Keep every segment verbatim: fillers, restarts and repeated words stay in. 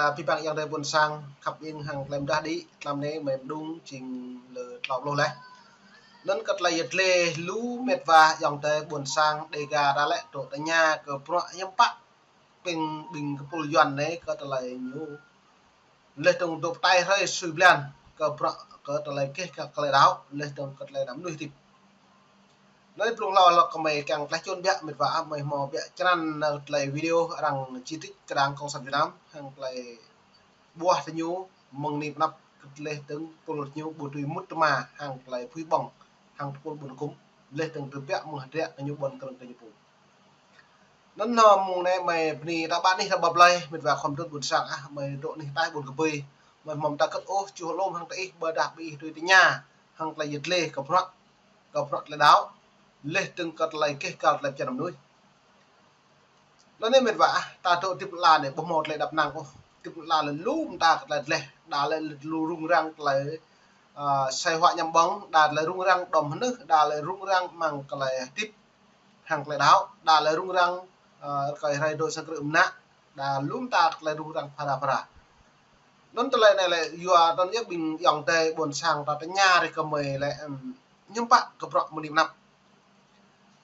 Abih bang ayŏng adơi ƀuôn sang khăp ing hăng tơlơi mơdah đĭ, tlam anai mơ̆ng mơđung jing lơ tlâo pluh laih. Anŭn kơ tơlơi yet lĕ lu mĕt wa ayŏng adơi ƀuôn sang Dega ta lĕ dŏ tơña kơ bruă hiư̆m pă ƀing, ƀing kơpul Yuan anai kơ tơlơi ñu laih dơ̆ng dŏ pơtai hrơi sui blan kơ bruă kơ tơlơi gêh kơ tơlơi đaŏ, laih dơ̆ng kơ tơlơi đaŏ mơnuih tĭp. Anai blung hlâo lŏ kơmơi kiăng tlaih čun biă mĕt wa ah, mơi hmâo biă črăn nao tơlơi video arăng chỉ trích kơ Đảng Cộng sản Việt Nam hăng tơlơi ƀuah tơ ñu mơ̆ng anai pơ anăp kơ laih dơ̆ng pul ñu ƀu dưi mŭt tơma hăng tơlơi phui ƀơ̆ng hăng pul ƀun kŭm laih dơ̆ng tơbiă mơ̆ng hơdră kơ ñu ƀuăn krơ̆ng kơ ñu pô. Anŭn hơmâo mơ̆ng anai mơi bơni ta ƀă anih ta ƀă blai, mĕt wa khŏm tŭ ƀuôn sang ah, mơi dŏ anih ataih ƀuôn kơbơi. Mơi hmâo ta kơt ôh, čuh lŏm hăng ta ih, ƀơdah ƀing ih tui tơña hăng tơlơi yet lĕ kơ bruă, kơ bruă tơlơi đaŏ, laih dơ̆ng kơ tơlơi gêh kơ tơlơi pơčan mơnuih. Anŭn anai mĕt wa ah, ta dŏ tĭp ala anai ƀu hmâo tơlơi đăp năng ôh. Tĭp ala lĕ lu mơta kơ tơlơi tơleh, đa lĕ lu rŭng răng tơlơi, ơ, sai hua ñăm ƀơ̆ng, đa tơlơi rŭng răng đom hơnưh, đa lĕ rŭng răng mơ̆ng tơlơi tĭp hăng tơlơi đaŏ, đa lĕ rŭng răng, ơ, rơkơi hrơi dŏ sang krư̆ mơnă, đa lu mơta tơlơi rŭng răng phara phara. Anŭn tơlơi anai lĕ yua anŭn yơh ƀing ayŏng adơi ƀuôn sang ta tơña rai kơ mơi lĕ, ưm, hiư̆m pă kơ bruă mơ̆ng anai pơ anăp.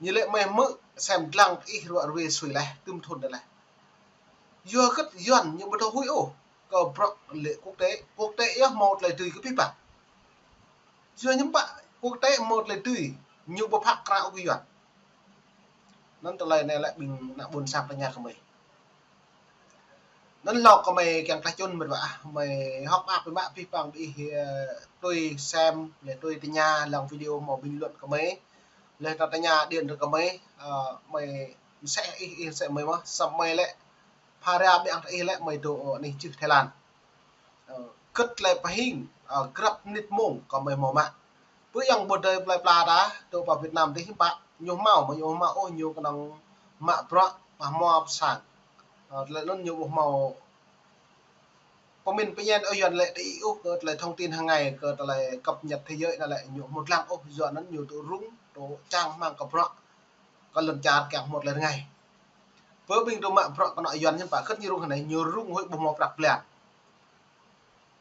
Ñu lĕ mơi hmư̆ sem dlăng ih ruă rơwe sui laih, tơm thŭn tơ laih. Yua hơget Yuan ñu ƀu thâo huĭ ôh kơ bruă lĕ quốc tế, quốc tế yơh hmâo tơlơi dưi kơ pih pă. Yua hiư̆m pă quốc tế hmâo tơlơi dưi, ñu ƀu phak krao kơ Yuan. Anŭn tơlơi anai lĕ ƀing ană ƀuôn sang tơña kơ mơi. Anŭn lŏ kơmơi kiăng tlaih čun mĕt wa ah, mơi hơ̆k mơak biă mă abih bang ƀing ih, ơ, tui sem, laih tui tơña lăng video hmâo bình luận kơmơi. Laih ta tơña điện kơmơi, ơ, mơi mơsĕ ih, ih mơsĕ mơi mơ̆n, samơ̆ mơi lĕ phara ƀiă ta ih lĕ mơi dŏ anih čư̆ Thái Lan. Ơ, kơt tơlơi pơhing, ơ, grăp mơnit mông kơ mơi hmâo mă. Pơ ayŏng ƀu dơi plơi pla ta, dŏ pơ Việt Nam tih hiư̆m pă, ñu hmâo, mơi ñu hmâo ôh, ñu kơnơ̆ng mă bruă, pơhmua pơ sang. Ơ, tơlơi anŭn ñu ƀu hmâo pơmĭn pơñen ôh Yuan lĕ đĭ ôh kơ tơlơi thông tin hàng ngày, kơ tơlơi cập nhật thế giới anŭn lĕ ñu hmâo lăng ôh, yua anŭn ñu dŏ rŭng, dŏ čang rơmang kơ bruă kơ lŏn čar kiăng hmâo tơlơi rơngai. Pơ ƀing dŏ mă bruă kơnŏ Yuan hiư̆m pă kơt ñu rŭng hơnai, ñu rŭng huĭ ƀu hmâo prăk blan.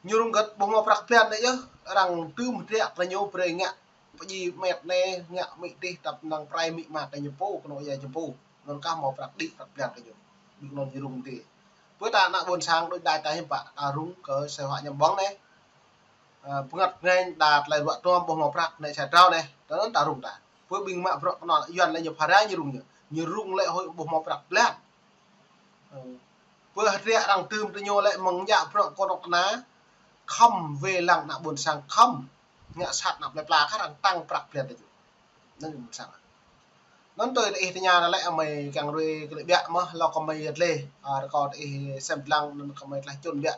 Ñu rŭng hơget ƀu hmâo prăk blan anai yơh, arăng tơm hơdră kơ ñu brơi ngă pơdjai mĕt anai, ngă amĭ adih, tăp năng prai amĭ ama kơ ñu pô, kơnŏ yă ñu pô. Anŭn kah hmâo prăk đĭ prăk blan kơ ñu. Ƀing anŭn ñu rŭng tih. Pơ ta ană ƀuôn sang đôč đač ta hiư̆m pă, ta rŭng kơ sai hua ñăm ƀơ̆ng anai. Ơ, bơngăt ngĕnh đa tơlơi ruă tuăm ƀu hmâo prăk anai sa trao anai. Tơ anŭn ta rŭng ta. Pơ ƀing mă bruă kơnŏ Yuan lĕ ñu phara ñu rŭng ñu. Ñu rŭng lĕ huĭ ƀu hmâo prăk blan. Ơ, pơ hơdră arăng tơm tơ ñu lĕ mơ̆ng djă bruă kơnŏ kơna, khŏm wai lăng ană ƀuôn sang khŏm ngă sat ană plơi pla kah arăng tăng prăk blan tơ ñu. Anŭn ƀuôn sang. Anŭn tui ta ih tơña anŭn lĕ mơi kiăng rui kơ lĕ biă mơ̆n, lŏ kơmơi yet lĕ, ơ, rơkâo ta ih sem dlăng anŭn kơmơi tlaih čun biă.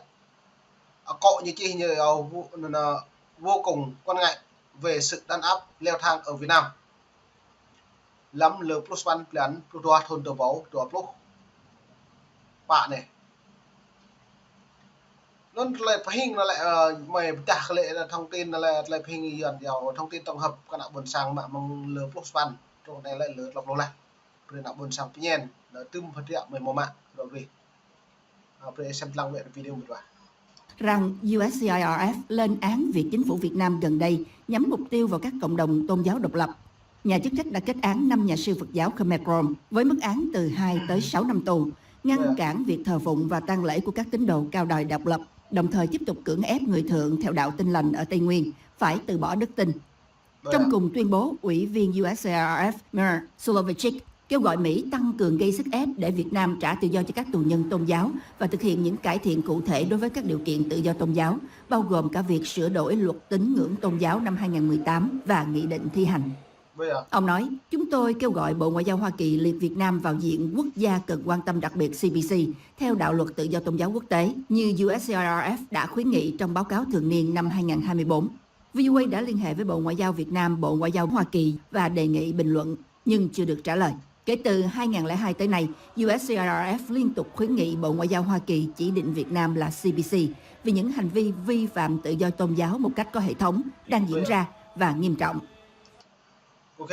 Akŏ ñu čih ñu, ơ, vô, anŭn, ơ, vô cùng quan ngại về sự đàn áp leo thang ở Việt Nam. Lăm lơ pluh sapăn blan pluh dua thŭn dua rơbâo dua pluh pă anai. Anŭn tơlơi pơhing anŭn lĕ, ơ, mơi pơdah kơ lĕ thông tin anŭn lĕ tơlơi pơhing Yuan yua thông tin tổng hợp kơ ană ƀuôn sang mă mơ̆ng lơ pluh sapăn truh anai lĕ lơ tlâo pluh laih. Brơi ană ƀuôn sang pơñen, anŭn tơm hơdră mơi hmâo mă, rŏ rih. Ơ, brơi sem dlăng wơ̆t video mĕt wa. Rằng U S C I R F lên án việc chính phủ Việt Nam gần đây nhắm mục tiêu vào các cộng đồng tôn giáo độc lập. Nhà chức trách đã kết án năm nhà sư Phật giáo Khmer Krom với mức án từ hai tới sáu năm tù, ngăn cản việc thờ phụng và tang lễ của các tín đồ cao đài độc lập, đồng thời tiếp tục cưỡng ép người Thượng theo đạo Tin Lành ở Tây Nguyên phải từ bỏ đức tin. Trong cùng tuyên bố, Ủy viên U S C I R F Mir Soloveichik kêu gọi Mỹ tăng cường gây sức ép để Việt Nam trả tự do cho các tù nhân tôn giáo và thực hiện những cải thiện cụ thể đối với các điều kiện tự do tôn giáo, bao gồm cả việc sửa đổi luật tín ngưỡng tôn giáo năm hai ngàn mười tám và nghị định thi hành. Ông nói, chúng tôi kêu gọi Bộ Ngoại giao Hoa Kỳ liệt Việt Nam vào diện quốc gia cần quan tâm đặc biệt C P C theo đạo luật tự do tôn giáo quốc tế như U S C I R F đã khuyến nghị trong báo cáo thường niên năm hai ngàn hai mươi bốn. V O A đã liên hệ với Bộ Ngoại giao Việt Nam, Bộ Ngoại giao Hoa Kỳ và đề nghị bình luận, nhưng chưa được trả lời. Kể từ hai ngàn lẻ hai tới nay, U S C I R F liên tục khuyến nghị Bộ Ngoại giao Hoa Kỳ chỉ định Việt Nam là C P C vì những hành vi vi phạm tự do tôn giáo một cách có hệ thống đang diễn ra và nghiêm trọng. Ok.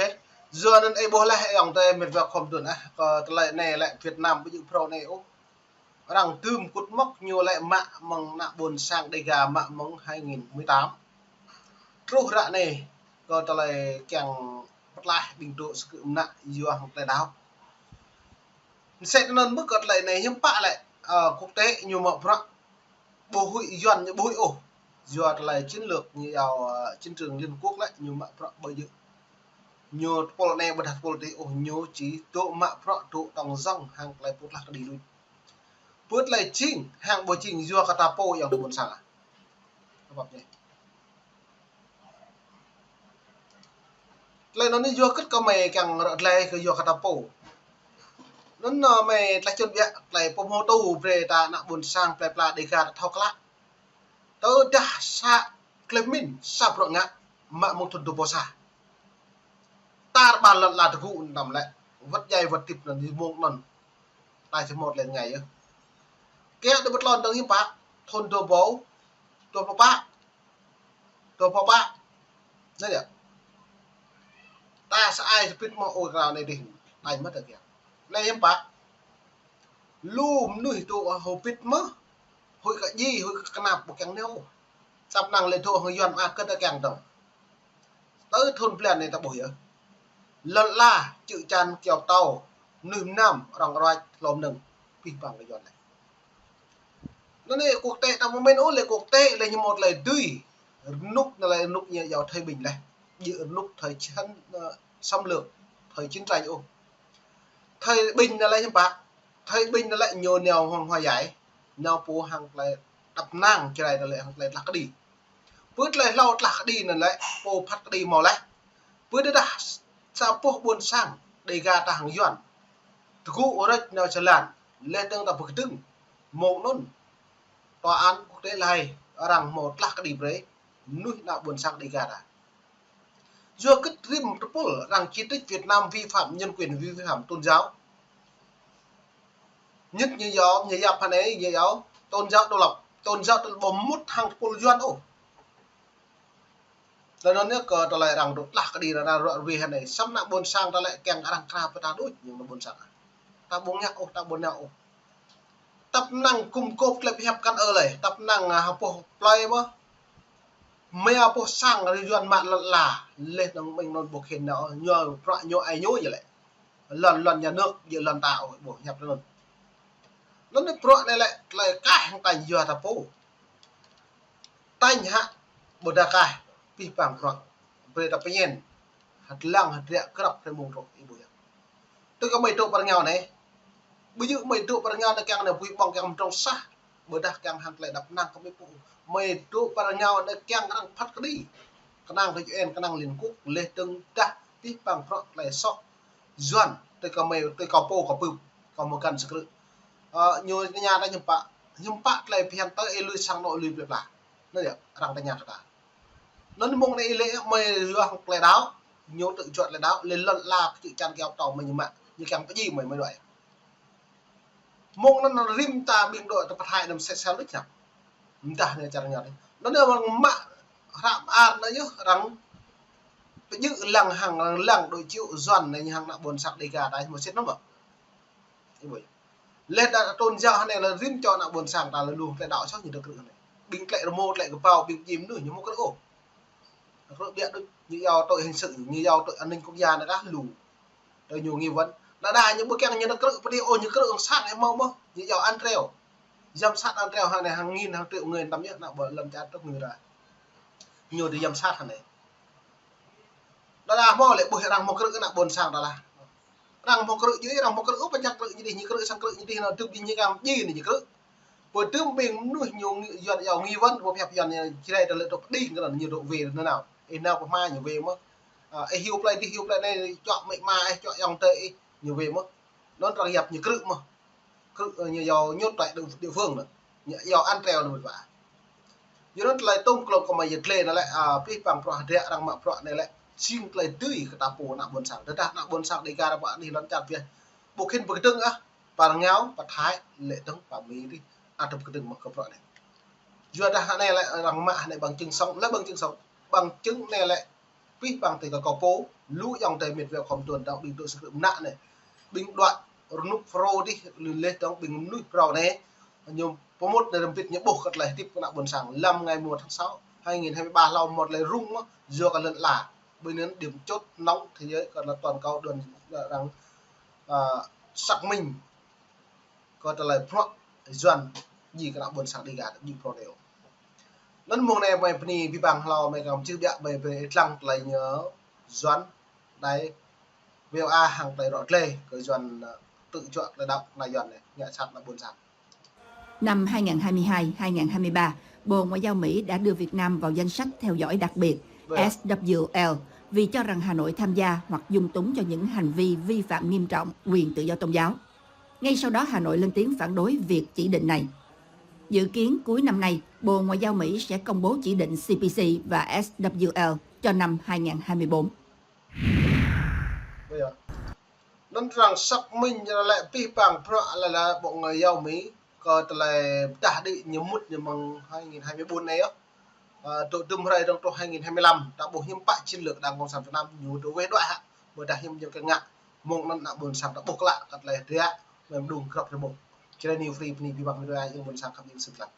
Yua anŭn ih ƀuh laih ayŏng adơi mĕt wa khŏm tŭ ah, kơ tơlơi anai lĕ Việt Nam ƀu djơ̆ phrâo anai ôh. Arăng dưm kŭt mŏk ñu lĕ mă mơ̆ng ană ƀôn sang Đêga mă mơ̆ng hai nghìn mười tám. Truh ră anai kơ tơlơi kiăng pơtlaih ƀing dŏ sơkư̆ mơnă yua hăng tơlơi đaŏ. Mơsĕ tui anŭn mơ̆ kơ tơlơi anai hiư̆m pă lĕ, ơ, quốc tế ñu mă bruă ƀu huĭ Yuan ñu ƀu huĭ ôh. Yua tơlơi chiến lược ñu yua, ơ, chiến trường Liên Quốc lĕ ñu mă bruă ƀu djơ̆. Ñu tơpul anai ƀôdah tơpul adih ôh, ñu či dŏ mă bruă dŏ tŏng dŏng hăng tơlơi pơtlaih kơđi luč. Pơ tơlơi jing hăng ƀu jing yua kơ ta pô yơh ană ƀôn sang ah. Tơlơi anŭn yua hơget kơ mơi kiăng ră tơlơi kơ yua kơ ta pô. Anŭn, ơ, mơi tơlơi čun biă, tơlơi pơhmutu brơi ta ană ƀôn sang plơi pla Đêga ta thâo klă. Tơdah sa klĕ min sa bruă ngă mă mơ̆ng thŭn dua rơbâo sa. Tar ƀar lŏn ala tơgŭ anăm lĕ, wơ̆t djai wơ̆t hơdip anŭn mơ̆ng anŭn. Ta či hmâo tơlơi rơngai yơh. Kiăng dŏ pơtlon dơ̆ng hiư̆m pă, thŭn dua rơbâo, dua rơbâo pă, dua rơbâo pă. Anai yơh. Ta sa ai sa pit mơ̆ ôh krao anai dih, đañ mơ̆ tơ kiăng. Anai hiư̆m pă. Lu mơnuih dŏ hơbĭt mơ̆, huĭ kơ djai, huĭ kơ kơnap ƀu kiăng nao. Săp năng lĕ dŏ hăng Yuan mă kơ ta kiăng dŏ. Tơ thŭn blan anai ta ƀuh yơh. Lŏn ala, čư̆ čan, kyâo pơtâo, mơnuih mơnam, arăng ruăč, hlô mơnơ̆ng, pih pang kơ Yuan lĕ. Anŭn lĕ quốc tế ta mơ̆ mĭn ôh lĕ quốc tế lĕ ñu mơ̆ tơlơi dưi. Rơnŭk anŭn lĕ rơnŭk ñu yua thời bình lĕ. Djơ̆ rơnŭk thời chiến, ơ, xâm lược, thời chiến tranh ôh. Thời bình anŭn lĕ hiư̆m pă. Thời bình anŭn lĕ ñu nao hăng hòa giải. Nao pô hăng tơlơi đăp năng, Jrai anŭn lĕ hăng tơlơi pơtlaih kơđi. Pơ tơlơi hlâo pơtlaih kơđi anŭn lĕ, pô phat kơđi hmâo lĕ. Pơ tơdah sa boh ƀôn sang Đêga ta hăng Yuan tơgŭ rơč nao jơlan, leh dơ̆ng ta pơkơdơ̆ng. Mơ̆ng anŭn, tòa án quốc tế La Hay arăng hmâo pơtlaih kơđi brơi mơnuih ană ƀôn sang Đêga ta. Yua hơget rĭm tơpul arăng chỉ trích Việt Nam vi phạm nhân quyền, vi phạm tôn giáo. Nhất ñu yua, ñu yap hơnai, ñu yua tôn giáo độc lập, tôn giáo độc lập ƀu mŭt hăng tơpul Yuan ôh. Tui anŭn yơh kơ tơlơi arăng dŏ pơtlaih kơđi arăng ruă ruih hơnai, săp ană ƀôn sang ta lĕ kiăng arăng krao pơ ta đôč, ñu ană ƀôn sang. Ta ƀu ngă ôh, ta ƀu nao ôh. Tăp năng gum gôp tơlơi pơhiăp kăn ơ lĕ, tăp năng, ơ, hơpŏh plơi mơ̆. Mơi hơpŏh sang rơi Yuan mă lŏn ala, leh dơ̆ng ƀing anŭn ƀu khĭn nao, ñu bruă ñu ai ñu yơh lĕ. Lŏn, lŏn nhà nước, yơh lŏn ta ôh, ƀu hiăp tui anŭn. Anŭn bruă anai lĕ, tơlơi kaih hăng tañ yua ta pô. Tañ hă, ƀôdah kaih, pih pang bruă. Brơi ta pơñen. Hơdlăng, hơdră, krăp, hrơi mông truh, ih ƀuh yơh. Tui kơ mơi dŏ pơ rơngiao anai. Ƀu djơ̆ mơi dŏ pơ rơngiao anai kiăng anai bui ƀơ̆ng kiăng mơdrŏng sah. Ƀôdah kiăng hăng tơlơi đăp năng kơ mơi pô. Mơi dŏ pơ rơngiao anai kiăng arăng phat kơđi. Kơnang kơ U N, kơnang Liên Quốc, leh dơ̆ng dah pih pang bruă tơlơi soh. Yuan, tui kơ mơi, tui kơ pô kơ bưp, kơ mơ̆ găn sơkrư̆. Ơ, ñu tơña ta hiư̆m pă, hiư̆m pă tơlơi phiăn tơ ih lui sang anŏ lui plơi pla. Anai yơh, arăng tơña kơ ta. Anŭn mơ̆ng anai lĕ mơi yua hăng tơlơi đaŏ, ñu tŭ juăt tơlơi đaŏ, lĕ lŏn ala čư̆ čan kyâo pơtâo mơi ñu mă, ñu kiăng pơdjai mơi mơi đuaĭ. Mơ̆ng anŭn rĭm ta ƀing dŏ ta pơthai anăm sĕ sel đôč hiăp. Mơdah anai čar ñu anai. Anŭn anai arăng mă hră mơar anai yơh arăng pơdjơ̆ lăng hăng arăng lăng dŏ čiu Yuan anai ñu hăng ană ƀôn sang Đêga ta mơsĭt anŭn mơ̆. Ih ƀuh. Leh ta tôn giáo hơnai lĕ rĭm čô ană ƀôn sang ta lĕ lu tơlơi đaŏ soh ñu dŏ krư̆ hơnai. Ƀing tơlơi rơmô, tơlơi kơpao, ƀing pơdjai mơnuih ñu ƀu krư̆ ôh. Krư̆ biă đôč, ñu yua tội hình sự, ñu yua tội an ninh quốc gia anai kah lu. Tơ ñu nghi vấn. Đa đa ñu ƀu kiăng ñu dŏ krư̆ pơ adih ôh, ñu krư̆ hăng sang ih hmâo mơ̆. Ñu yua an treo. Giám sát an treo hơnai hăng nghìn hăng triệu người tăm yơh, ană ƀôn lŏn čar tŏk ngư ra. Ñu dŏ giám sát hơnai. Đa đa hmâo lĕ ƀuh arăng hmâo krư̆ ană ƀôn sang ta lah. Arăng hmâo krư̆ djơ̆, arăng hmâo krư̆ ôh, pơčah krư̆ ñu dih, ñu krư̆ sang krư̆ ñu dih, anŭn tŭ dih ñu kiăng djai anai ñu krư̆. Pơtŭm ƀing mơnuih ñu ngi-, Yuan yua nghi vấn, ƀu pơhiăp Yuan ñu Jrai tơlơi dŏ pơdjai kơ anŭn ñu dŏ wai anŭn nao. Ih nao pơ hma ñu wai mơ̆. Ơ, ih hyu plơi dih, hyu plơi anai, čuă amĭ ama ih, čuă ayŏng adơi ih, ñu wai mơ̆. Anŭn arăng yap ñu krư̆ mơ̆. Krư̆, ơ, ñu yua nhốt tại địa, địa phương anŭn. Ñu yua an treo anŭn mơ̆. Yua anŭn tơlơi tŏm klŏng kơ mơi yơh tơlơi anai lĕ, ơ, pih pang bruă hơdră arăng mă bruă anai lĕ. Jing tơlơi dưi kơ ta pô ană ƀôn sang. Tơdah ană ƀôn sang Đêga ta pơ adih lŏn čar biă. Ƀu khĭn pơkơdơ̆ng ah. Pơ rơngiao, pơ Thái, lĕ dơ̆ng pơ Mi dih, ăt pơkơdơ̆ng mơ̆ kơ bruă anai. Yua dah anai lĕ arăng mă anai bằng chứng sống, lĕ bằng chứng sống. Bằng chứng anai lĕ, pih pang tui kơ kâo pô, lu ayŏng adơi mĕt wa khŏm tuan dŏ ƀing dŏ sơkrư̆ mơnă anai. Ƀing đuaĭ rơnŭk Phrô dih, leh dơ̆ng ƀing mơnuih Phrô anai. Ñu pơmŭt anai rơmbit ñu ƀuh kơ tơlơi hơdip kơ ană ƀôn sang. Lăm ngày mùng một tháng sáu, hai nghìn hai mươi ba hlâo mơ̆ tơlơi rŭng mơ̆, yua kơ lŏn ala. Ƀơi anŭn điểm chốt nóng thế giới kơ lŏn toàn cầu đuôn arăng, à, xác minh kơ tơlơi bruă Yuan djai kơ ană ƀôn sang Dega djai phrâo anai ôh. Anŭn mơ̆ng anai mơi bơni abih bang hlâo mơi kăm čih biă mơi brơi lăng tơlơi ñu Yuan đài V O A hăng tơlơi rŏ glai kơ Yuan, ơ, tŭ juă tơlơi đaŏ kơ ană Yuan anai, ngă sat ană ƀôn sang. Năm hai nghìn hai mươi hai, hai nghìn hai mươi ba, Bộ Ngoại giao Mỹ đã đưa Việt Nam vào danh sách theo dõi đặc biệt, vâng, S W L, vì cho rằng Hà Nội tham gia hoặc dung túng cho những hành vi vi phạm nghiêm trọng quyền tự do tôn giáo. Ngay sau đó, Hà Nội lên tiếng phản đối việc chỉ định này. Dự kiến cuối năm nay, Bộ Ngoại giao Mỹ sẽ công bố chỉ định C P C và S W L cho năm hai nghìn hai mươi bốn. Anŭn arăng xác minh ñu lĕ abih bang bruă lĕ lĕ Bộ Ngoại giao Mỹ kơ tơlơi pơdah đĭ ñu mŭt ñu mơ̆ng hai nghìn hai mươi bốn anai yơh. Ơ, dŏ đưm hrơi dơ̆ng truh hai nghìn hai mươi lăm, ta ƀuh hiư̆m pă chiến lược Đảng Cộng sản Việt Nam ñu dŏ weh đuaĭ hă, ƀôdah hiư̆m ñu kơ ngă, mơ̆ng anŭn ană ƀôn sang ta ƀuh klă kơ tơlơi hơdră, mơ̆ng đung krăp rơmô. Jrai New Free bơni abih bang mơi dua ayŏng ƀôn sang khăp ing sĭt lăng.